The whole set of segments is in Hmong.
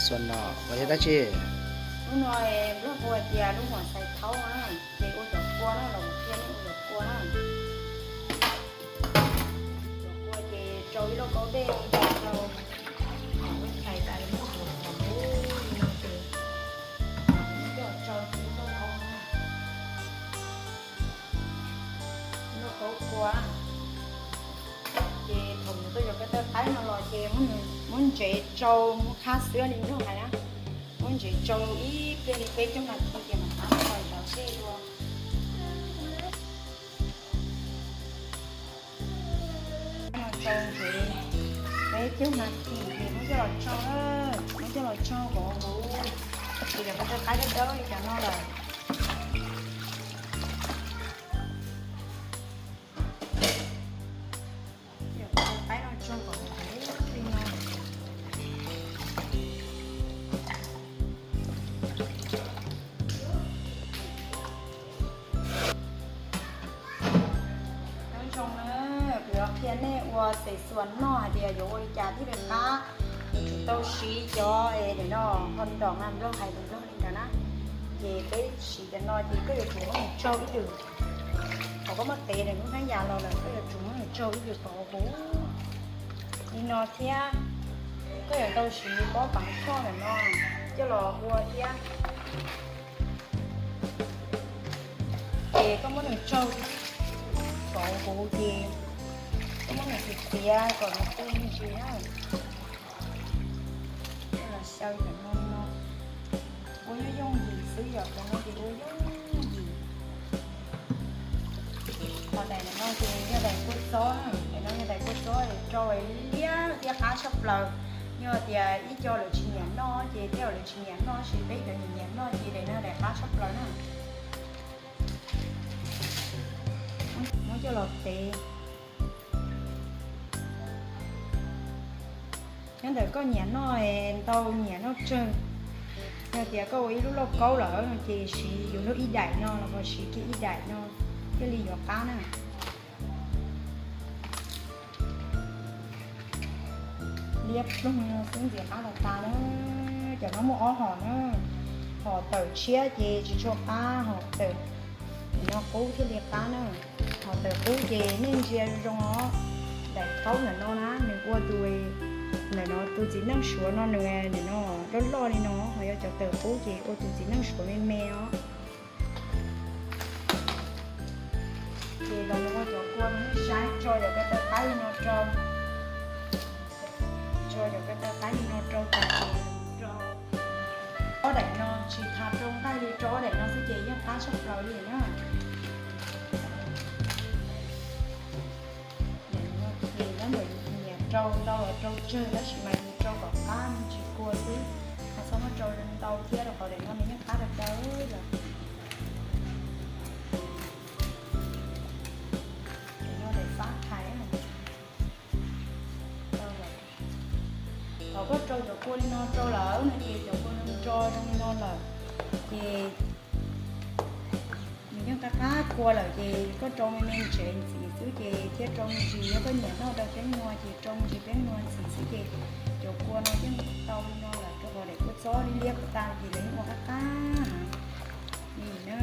Xuas no ua yog dab tsi? Lub no Nplog hu tias lub muam xais thaub na, ces ua cov kua na, los qhia nej ua cov kua na. Cov kua ces rau ib lauj kaub dej rau, rau, lub txhais tas li muab kuav kuav huv li no ces coj los rau ib lauj kaub na. Ib lauj kaub kua. Ces thaum nws tau cov ko taw qaib no los ces muab ntsev tsau, muab khab xwab li Nplog hais na, muab ntsev tsau ib pliag li peb caug nas this ces mam qab los zov dej dua. Tsau ntsev peb caug nas this ces muab coj los tsau, muab coj los tsau kom huv, ces cov ko taw qaib dawb dawb li cov no lawm. Cov ko taw qaib no tsau kom huv li no. Nyob zoo na, kuv yuav qhia nej ua xes xuas noj hais tias yuav ua li cas thiaj li qab. Yuav tsum tau siv cov es nim no hot dog na, Nplog hais lus Nplog li ntawd na. Ces peb siv cov no ces koj yuav tsum muab nws tsau ib lwm. Thaum koj muab tev nws lub hnab yas los lawm koj yuav tsum muab nws tsau ib lwm kom huv li no thiab. Koj yuav tau siv pob paav choj ntawm no coj los ua thiab. Ces koj muab nws tsau kom huv ces koj muab nws txiav txiav kom nws tu me ntsis na. Coj los xyaw cov no li no. Ua yooj yooj yim xwb, yog cov no ces ua yooj yim. Ho daim no ces yog daim kua txob, daim no yog daim kua txob es rau liab thiab qab tshaj plaws. Yog tias ib co lawv tsis nyiam noj ces tej zaum lawv tsis nyiam noj, tab sis peb cov nyiam noj ces daim no daim qab tshaj plaws na. Muab coj los tev. Nyob ntawm koj nyiam noj ntau nyiam noj tsawg. Yog tias koj ua ib lub lauj kaub lawm no ces siv yus lub ib daim no los koj siv kiag ib daim no thiaj li yuav qab na. Liab ploog no xwb ntxim qab tas tas na. Cov no muaj ob hom na, hom tawm tshiab ces tsis tshua qab, hom tawm no qub thiaj li qab na. Hom tawm qub ces nej ntsia zoo os, daim taub ntawm no na nws ua tus, ntawm no tus txiv neej Suav no nws nim no loj loj li no, ho yog cov tawm qub ces ua tus txiv neej Suav me me os. Ces los mus ua cov kua no nej saib, tso cov ko taw qaib li no rau, tso cov ko taw qaib li no rau tas ces rau ob daim no, tsis tas rau nqaij li, rau ob daim no xwb ces yeej qab tshaj plaws li na. Daim no ces nyob ntawm yus nyiam rau ntau los rau tsawg tab sis mas yus rau kom qab me ntsis kua xwb, ho txhob muab rau ntau thiab rau qhov daim no nws yeej qab dav dav lawm. Daim no daim fab thaiv. Thaum koj rau cov kua li no rau lawm no ces cov kua no nro zoo li no lawm ces nws yeej qab qab kua lawm ces koj rau me me ntsev ntxiv xwb ces thiaj rau me ntsis. Yog koj nyiam noj rau peeb nua ces rau me ntsis peeb nua ntxiv xwb ces cov kua no yeej tau li no lawm, rau qhov daim kua txob liab liab tas ces lawv yeej ua qab qab li na.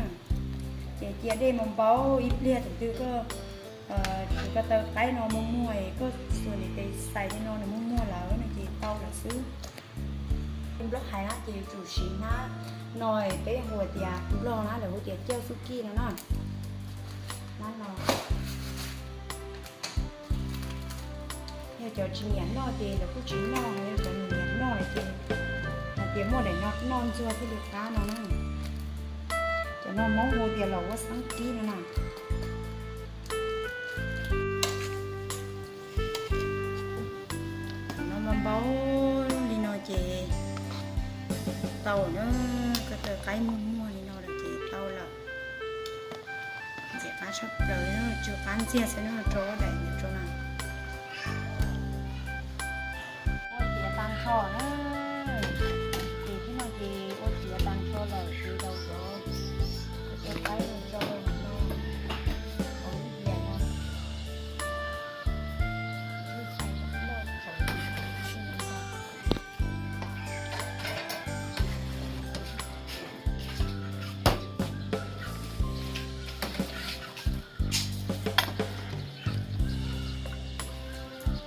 Ces cia dej mus npau ib pliag thaum twg koj tsis ko taw qaib no muag muag es koj xuas niam tes xais li no nws muag muag lawm no ces tau lawm xwb. Nplog hais na ces yuav tsum siv hnab no, peb hu tias Nplog na lawv hu tias cauj xub kij no na. Hnab no yog cov tsis nyiam noj ces lawv kuj tsis noj, yog cov nyiam noj lawm ces hais tias muaj daim no noj ntxuag thiaj li qab no na. Cov no Hmoob hu tias los ua xeeb kib no na. Cov no npau npau li no ces tau na, ko taw qaib muag muag li no lawm ces tau lawm. Ntxim qab tshaj plaws, tsw qab ntxiag xwb no, rau ob daim ntawm rau na. Ua ciav tag nrho na, ces tib no ces ua ciav tag nrho lawm ces tau cov ko taw qaib no rau no, hauv lub diav no. Lub xais loj tsawv.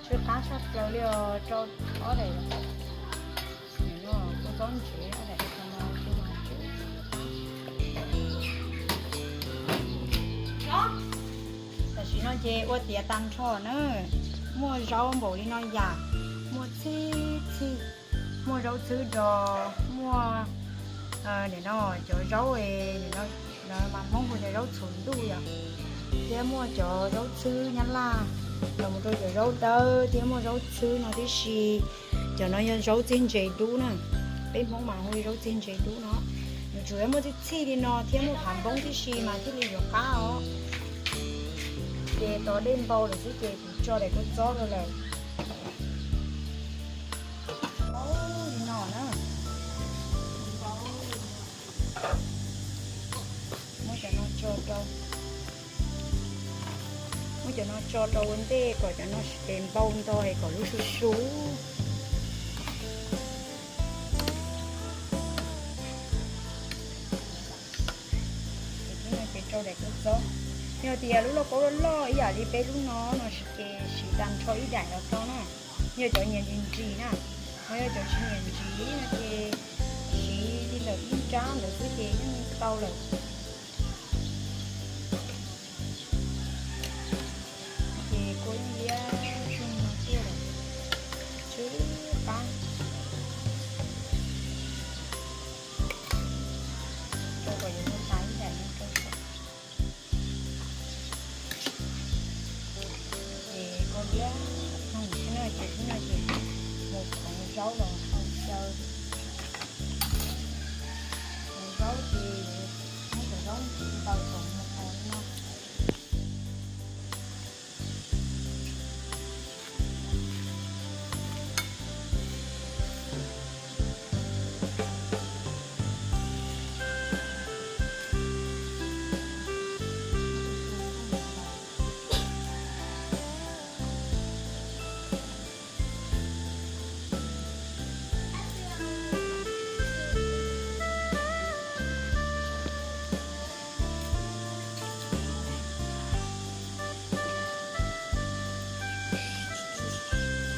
Tsw qab tshaj plaws li os, rau ob daim, no, kua txob ntsev, ob daim no, tam sim no ces ua tiav tag nrho na, muaj zaub npaum li no yam, muaj txhib txhij, muaj zaub txhwb do, muaj, nim no, cov zaub, nim no mas Hmoob hu tias zaub txhuv ntuj yom, thiab muaj cov zaub txhwb Nyab Laj, los mus rau cov zaub dawb thiab muaj zaub txhwb no tib si. Cov no yog zaub txiag ntses dub na, peb Hmoob mas hu zaub txiag ntses dub no. Nws tsuas yog muaj txhij txhij li no thiab muaj phav npoob tib si mas thiaj li yuav qab os. Ces tos dej npau lawm xwb ces kuv tso daim kua txob rau lawm. Li no na. Muab cov no tso rau, muab cov no tso rau ua ntej kom cov no es npau ntau es kom lub su su. Ces rau daim kua txob, yog tias lub lauj kaub loj loj ib yam li peb lub no no ces siv tag nrho ib daim los tau na. Yog cov nyiam ntsim ntsim na, ho yog cov tsis nyiam ntsim no ces siv li ntawm ib nrab ntawd xwb ces yeej tau lawm. Ces kua yeej liab tsuj no tuaj lawm, tsw qab. Rau kom yuav muaj tas ib daim no rau saum. Ces kua liab ploog xwb na, ces xwb no ces mus khoov zaub los hau xyaw. Khoov zaub ces muab cov zaub ntxiv ntaus kom mus hau li no.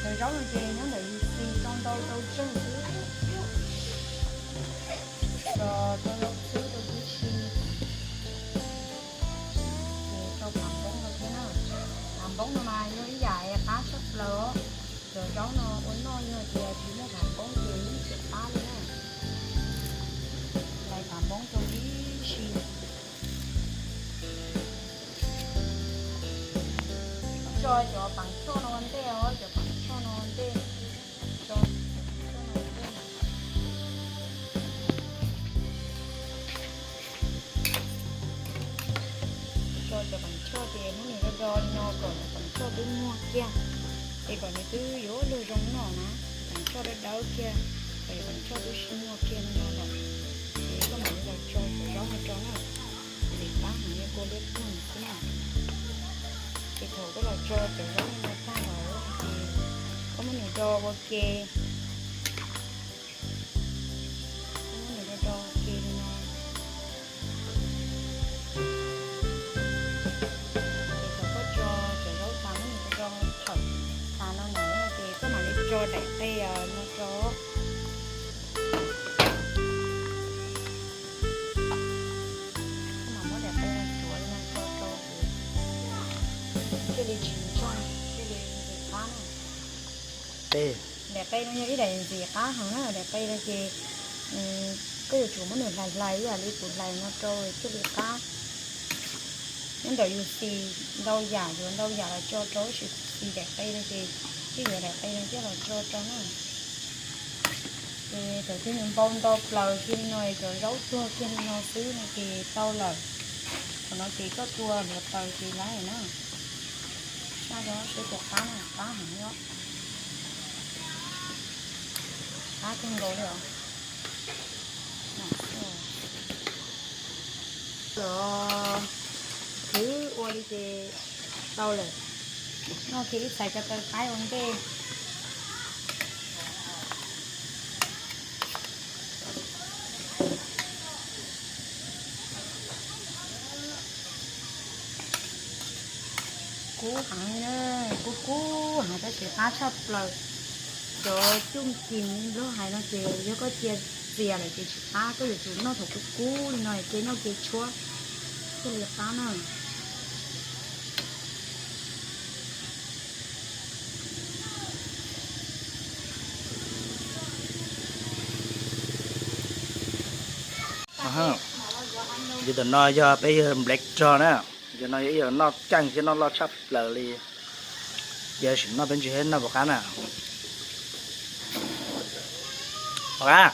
Cov zaub no ces nyob ntawm yus xis tau ntau tau tsawg xwb. Tso tau zaub xwb rau tib si. Ces rau phav npoob no thiab na. Phav npoob no mas yog ib yam qab tshaj plaws os. Cov zaub no ua noj yog tias tsis muaj phav npoob ces yeej tsis qab li na. Hlais phav npoob rau tib si. Tso cov pav choj no ua ntej os, cov pav choj no ua ntej. Tso cov pav choj no ua ntej. Tso cov pav choj ces muab nws do do li no kom cov pav choj twb muag kiag, es kom nws twb yuav luag zoo noj na. Pav choj dawb dawb kiag, kom cov pav choj twb sib muag kiag li no lawm, ces koj mam li los tso cov zaub no rau na. Ces qab heev li, kua liab ploog xwb na. Ces thaum koj los tso cov zaub no tag lawm ces koj muab nws do ua ke, koj muab nws do do ua ke li no. Ces thaum koj tso cov zaub tas muab nws do do thaum tas no na ces koj mam li tso daim qe no rau. Koj mam muab daim qe no tsuav li no tso rau, thiaj li tsis ntsoog, thiaj li ntxim qab na. Daim qe no yog ib daim ntxim qab heev na, daim qe no ces koj yuav tsum muab nws hlais hlais ib yam li kuv hlais no rau thiaj li qab. Nyob ntawm yus xis ntau yam, yuav ntau yam los tso rau, tab sis xis daim qe no ces twb yuav daim qe no coj los tso rau na. Ces thaum twg nws npau ntau plaws kiag li no, cov zaub tuag kiag li no xwb no ces tau lawm. Thaum no ces koj tua hluav taws ces lawm na. Saj rau seb puas qab na, qab heev li os. Qab kawg nkaus li os. Los khwv ua li ces tau lawm. Noj kiag ib txhais ko taw qaib ua ntej. Kub heev li na. Kub kub heev tab sis qab tshaj plaws. Cov cuj kim li Nplog hais no ces yog koj cia txias lawm ces tsis qab, koj yuav tsum noj thaum kub kub li no ces noj kev tshuab thiaj li qab na. Yog tam no yog peb yog nplev rog na, yog no yog ib yam noj ceej thiab noj loj tshaj plaws li. Yog sim noj peb ntsis thiab noj puas qab na? Puas qab?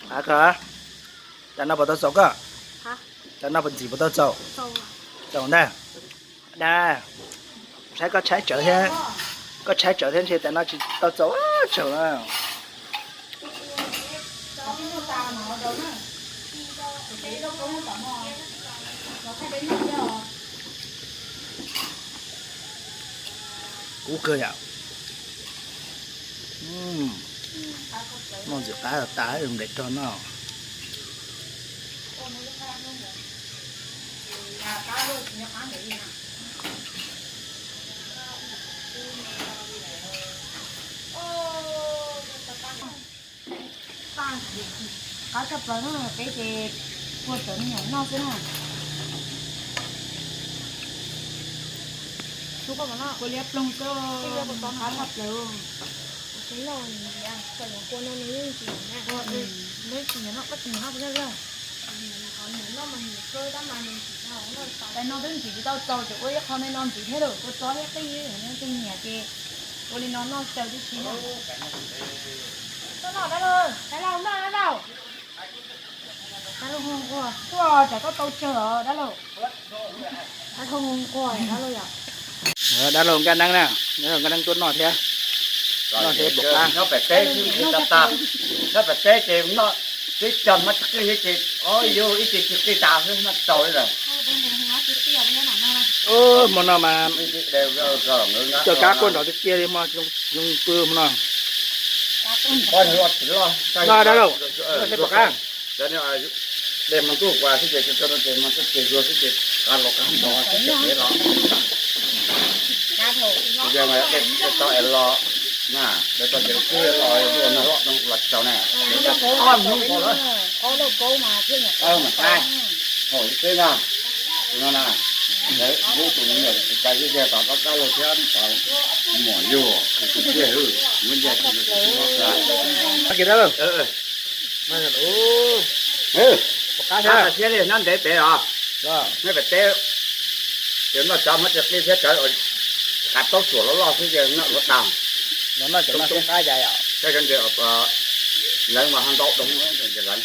Qab kawg. Cas noj puas tau txaus koj? Cas noj puas ntxim puas tau txaus? Txaus ntag. Da, saib koj tshaib tsawv thiab, koj tshaib tsawv thiab ntshe tas no tsis tau txaus tsawv na. Kub kawg yom. Noj ntxim qab tas nplev rog noj. Qab tshaj plaws no peb ces ua cov me nyuam noj xwb na. Ua liab ploog xwb, qab tshaj plaws. Tais no twb ntxim tsis tau txaus ces ua ib qho me no ntxiv thiab lawm, kua txob thiab qij, tus nyiam ces ua li no noj xyaw tib si na. Tuaj noj dab laug, dab laug noj dab laug. Dab laug hu nqua, tuaj tsam koj tau tsawg os dab laug. Dab laug hu nqua dab laug yom. Dab laug nkaj neeb na, dab laug nkaj neeb tuaj noj thiab. Noj thiab puas qab. Nyob pem teb xwb, nyob pem teb ces noj tib co hmab tsis qij thiab ces, o, yus ib ce tsis qij tas xwb noj tau li lawm. Hmo no mas coj kab quaj nrov tiag tiag li hmo, zoo pw hmo no. Noj dab laug, noj thiab puas qab. Dej hmo ntuj ua xwb ces, ces hmo ntuj ces zuag xwb ces qab los qab nrov xwb ces los. Tsis yog mas dej tau es los na, dej tau ces los twb los no los no los tsaus na. Ob hnub nkaus lawm. Ob mas tab, thaum ib teb na, tus no na, lawv lub tus me nyuam tsis cai ib yag tom koj dab laug thiab muam yug, tus tiag hwj, muab yag tus no tsis tsis muab. Qab kiag dab laug. Qab thiab li nyob ntev pem os. Nyob pem teb, ces noj cov hmab tsis qij thiab cov qab taub tsuam loj loj xwb ces noj ua tag. Noj cov no thiab qab cas yom. Thiab cov ntses leev mas ho ntau doo ces leev.